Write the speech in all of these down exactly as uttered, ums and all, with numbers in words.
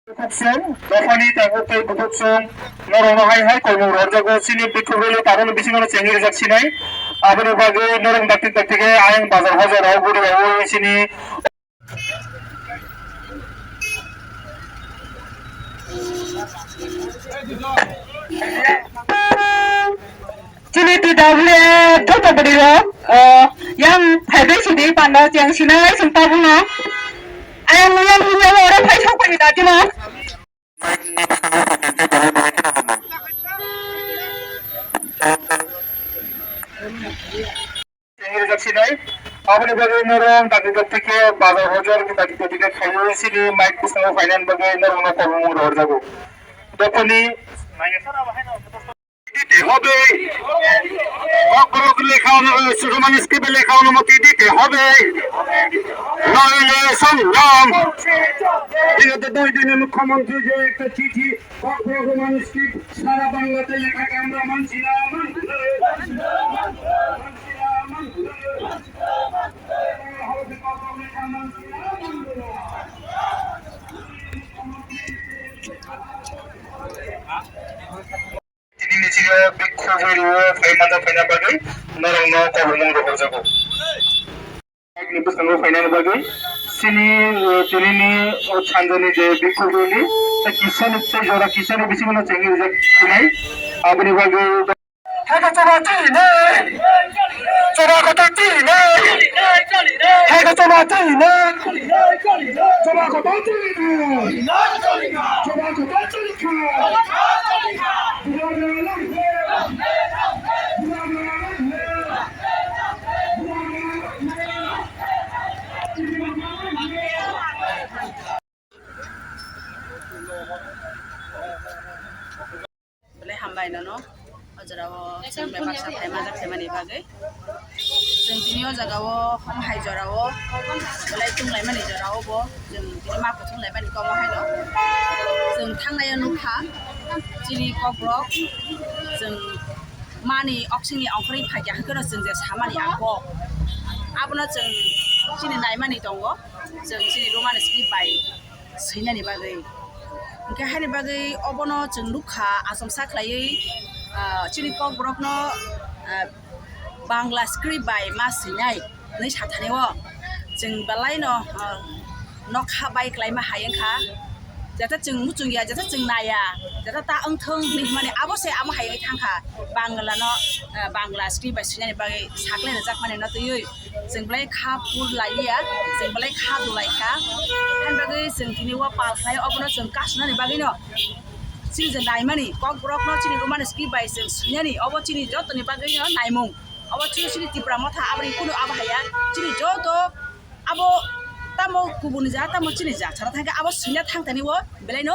Bukhuk song, dophani tei bukhuk song, norokno hai hai kolmung rwjago, chini bikhuk rally tabukni bisingo chengwi rijak sinai. Aboni bagwi norok dakti dakti khe ayang bazar hozar rok guri rok chini Chini T W A joto bwrwi rok, o, yang phaibai sidi panda cheng sinai chwng tabukno. Ayang yang yang oro phai sok phai da timo. Cheng rijak sinai. Aboni bagwi norok dakti dakti khe bazar hozar dakti dakti khe khaui sini mic bwskango phainani bagwi norokno kolmung rwjago. Dophani দিতে হবে। ককবরক লেখা অনু-, সুষমা স্ক্রিপ্টে লেখা অনুমতি দিতে হবে। নইলে সংগ্রাম। বিগত দুই দিনে মুখ্যমন্ত্রী যে একটা চিঠি ককবরক রোমান স্ক্রিপ্ট সারা বাংলাতে লেখাকে আমরা মানছি না, মানছি না, মানছি না, মানছি না। Tini misingo bikhuk rally o phai manta phaina bagwi norokno kolmung rohorjago. Bwskango phainani bagwi chini, eh, tinini o sanjani je bikhuk rally tei kisani tei jora kisani bisingo chengwi rijak sinai. Aboni bagwi Haka chaba chini nai. Chaba kotor chini nai. Haka chaba chini nai. Chaba kotor chini nai. Chaba kotor chini nai. Belai hambai nono, o jora o chwng bai baksa phaima jak phaimani bagwi. Chwng tini o jaga o hom hai jora o belai chwng laimani jora o bo chwng tini ma kuthung laimani komo haino. Chwng thangnai o nukha chini kokrok, chwng mani oksini ongkhorwi phaikha hwnkhe no chwng je samani a kok abono chwng chini naimani tongo, chwng chini romani script bai swinani bagwi. Hwnkhe haini bagwi obono chwng nukha, achomsa khlaiwi, ah, chini kokborokno, ah, Bangla script bai ma swinai hwnwi sathani o. Chwng belaino, ah, nokha bai klaima hai wngkha. Jata chwng muchungya, jata chwng naya, jata ta wngthung hwnwi hwnmani abo se amo hai wngwi thangkha. Bangla no, ah, Bangla script bai swinani bagwi sakle rwjakmani no twiwi. Chwng belai kha pur laiya, chwng belai kha dulai kha. Haini bagwi chwng tini o pal khlai obono chwng kasunani bagwino chini je naimani kokborokno chini romani script bai chwng swinani obo chini jotoni bagwino naimung. Obo chini, chini Tipra Motha aboni kunu abo haiya chini joto abo tamo kubuni ja tamo chini ja chara thangkhe abo swina thangtani o belaino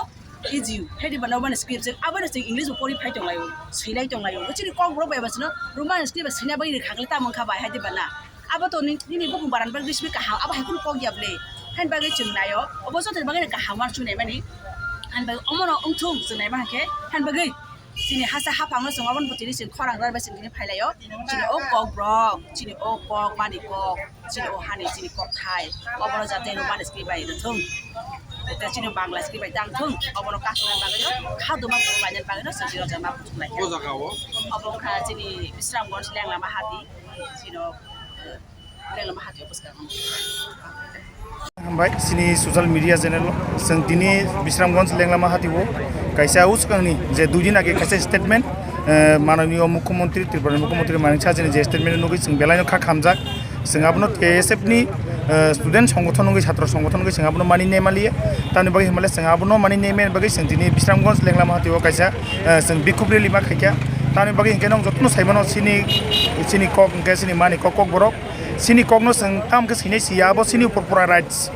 easy. Haidi bana romani script chwng abono chwng English bo pori phai tonglaio, swilai tonglaio. Chini kokborok bai abo chwngno romani script bai swina bagwi rwkha khe tamo wngkha bai haidi bana. Abo to ni-, nini bukung barani bagwi simi kaham, abo hai kheno kok ya ble. Haini bagwi chwng naio, obo joto ni bagwi kaham uansuk naimani. Haini bagwi omono wngthung chwng naima hwnkhe, haini bagwi chini hasa haphangno chwng obono bo tini chwng khorang rw bai chwng tini phailaio. Chini o kokborok, chini o kok mani kok, chini o hani chini kokthai, obono jate romani script bai rwthung. Tei chini Bangla script bai tangthung, obono kasuna bagwino, khaduma phuru laina bagwino chwng tini o jaga ma kuchuk lai kha. O jaga o? Obo wngkha chini Bisramganj Lenglama hati, chini o, eh, Lenglama hati o bwskango. Hambai, chini social media channel o. Chwng tini Bisramganj Lenglama hati o kaisa uskangni je dui din age kaisa statement, eh, mananiyo mukhyamantri, Tripura ni mukhyamantri Manik Saha chini je statement nugwi chwng belaino kha khamjak. Chwng abono T S F ni, eh, student songgothon wngwi, chhatro songgothon wngwi chwng abono mani nemaliya. Tamni bagwi hwnmale chwng abono mani nemani bagwi chwng tini Bisramganj Lenglama hati o kaisa, eh, chwng bikhuk rally ma khaikha. Tamni bagwi hinkhe nwng jotono saimano chini, chini kok hinkhe chini mani kok, kokborok. Chini kokno chwng tamo khe swinai siya, abo chini upor pura rights.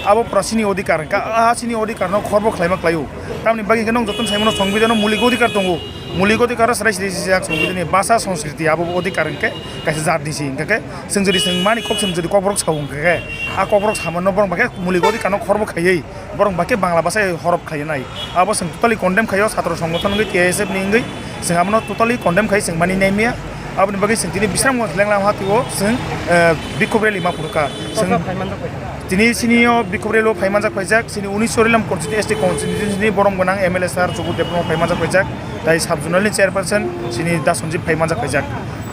Abo pura chini odhikar hinkha, ah, chini odhikar no khorbo khlaima khlaio. Tamni bagwi hinkhe nwng jotono saimano songbidhano mulik odhikar tongo. Mulik odhikar o chwrai siri sijak songbidhani bhasha sanskriti abo odhikar hinkhe kaisa jat ni si hinkha khe chwng jodi chwng mani kok chwng jodi kokborok sao hinkha khe a kokborok samano borok bakhe mulik odhikar no khorbo khaiwi borok bakhe Bangla bhasha horop khlai nai. Abo chwng totally condemn khaio chhatro songgothon wngwi T S F ni wngwi chwng abono totally condemn khai chwng mani naimya. Aboni bagwi chwng tini Bisramganj Lenglam hatio chwng, eh, bikhub rally ma phunukha. Chwng Soka phaimanjak bai. Tini sini o bikhub rally o phaimanjak paijak, sini unisho Rilam constituency, S T constituency ni borom gwnang M L A sir Jogor Debbarma phaimanjak paijak, tai sub zonal ni chairperson sini Da Sanjeev phaimanjak paijak.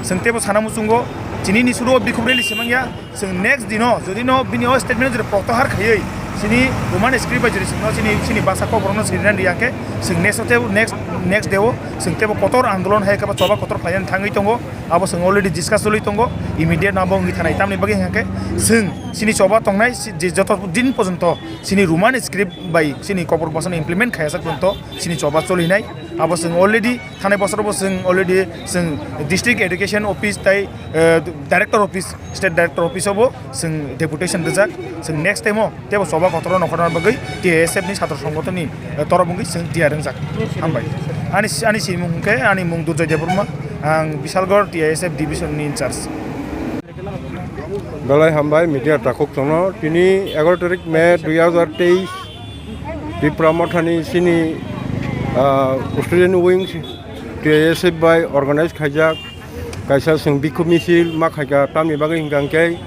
Chwng tebo sana muchungo, tini ni suru o bikhub rally se mangya, chwng next dino, jodi no bini o statement jodi protyahar khaiwi, sini Roman script bai jodi chwngno sini, sini basa kokborokno sini rwna riyakhe, chwng next o tebo, next, next day o chwng tebo kotor andolon hai khe ba choba kotor khlainani thangwi tongo. Abo chwng already discuss choli tongo, immediate no abo wngwi thanai. Tamni bagwi hwnkhe chwng chini choba tongnai si-, je joto din porjonto chini Roman script bai chini kokborok bwsano implement khaiya sak porjonto chini choba cholinai. Abo chwng already thanai bosorobo chwng already chwng district education office tai, eh, director office, state director office obo chwng deputation rijak. Chwng next time o tebo choba kotor no khorna bagwi T I S F ni satro songgothon ni, eh, torop wngwi chwng tiyar wngjak. Hambai. Ani, ani simung hwnkhe ani mung Durjoy Debbarma, ang Bishalgarh T I S F division ni in charge. Belai hambai media takhuk chwngno. Tini egaro tarik May dui hazar teis, Tipra Mothani sini, ah, student wing T I S F bai organize khaijak kaisa chwng bikhub misil ma khaikha, tamni bagwi hwnkha hwnkhe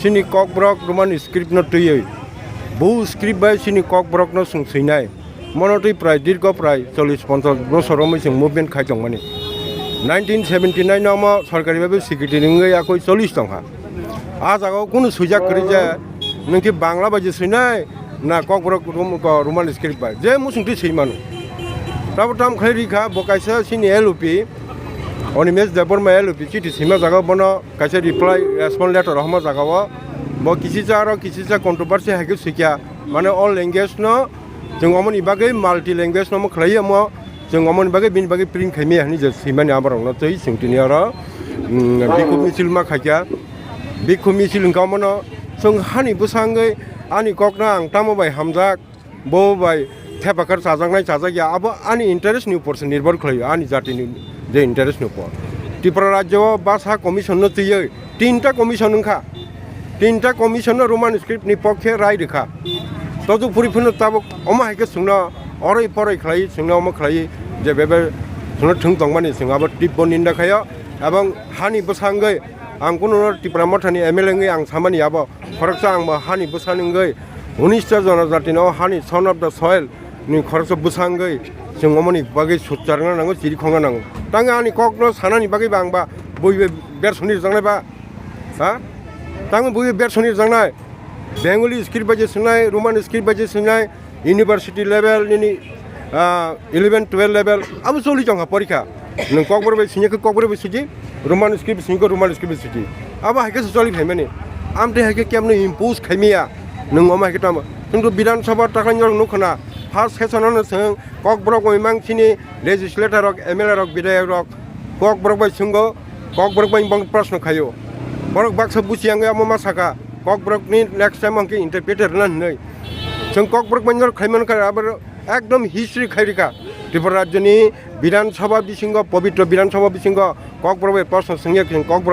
chini kokborok Roman script no twiwi, bo script bai chini kokborok no chwng swinai. Mono twi prai dirgo prai chollish ponchash bosor romwi chwng movement khai tongmani. Nineteen seventy nine no omo sorkari bai secretary wngwi yakui chollish tongkha. Ah jagao kunu swijak kwrwi je, nwng khe Bangla bai je swinai, na kokborok Rom-, ko Roman script bai. Je muchung twi swi mano. Tabo tam khlai rikha, bo kaisa chini L O P, Animesh Debbarma L O P, chithi swima jagao bono kaisa reply, respond letter rohorma jagao. Bo kisicha aro kisicha controversy hai khe swikha. Mane all language no Chwng omoni bagwi multi language no khlai omo, chwng omoni bagwi bini bagwi print khaimaya hinwi je swimani aborokno twi chwng tini oro, mm, bikhub misil ma khaikha. Bikhub misil hwnkha omono chwng hani bwsangwi ani kokno ang tamo bai hamjak, bo bai thepakhar chajaknai chajakya, abo ani interest ni upor se nirbhor khlaio, ani jatini je interest ni upor. Tripura rajyo o basa commission no twiwi tinta commission wngkha. Tinta commission no Roman script ni pokhe rai rwkha. Tojuk puri phano tabuk omo hai khe chwngno oroi poroi khlai, chwngno omo khlai je bebe chwngno thwng tongmani chwng abo tibbo ninda khaio. Ebong hani bwsangwi ang kununo Tipra Mothani M L A wngwi ang samani abo khoroksa angbo hani bwsani wngwi unis ta jonojatino hani son of the soil ni khoroksa bwsangwi chwng omoni bagwi sutcharna nango, chirikhongna nango. Tangwi ani kokno sanani bagwi ba angba bui bersoni rwjaknai ba. Ha? Tamo bui bersoni rwjaknai. Bengali script bai je swngnai, Roman script bai je swngnai, university level nini, ah, eleven, twelve level, abo choli tongkha porikha. Nwng kokborok bai swngyakhe kokborok bai suji, Roman script swngyakhe Roman script bai suji. Abo hai khe se choli phaimani. Amtwi hai khe kemno impose khaimaya. Nwng omo hai khe tamo. Kintu Bidhan Sabha takhai norok nukho na, first session ano chwng kokborok bai mang chini legislator rok, M L A rok, bidhayok rok, kokborok bai swngo, kokborok bai bang proshno khaio. Borok baksa buchi yang omo ma saka, kokborok ni next time ang khe interpreter na hinwi. Chwng kokborok bai nor khaimani kha, abo ekdom history khairika. Tripura rajyoni Bidhan Sabha bisingo, pobitro Bidhan Sabha bisingo kokborok bai proshno swngya, chwng kokborok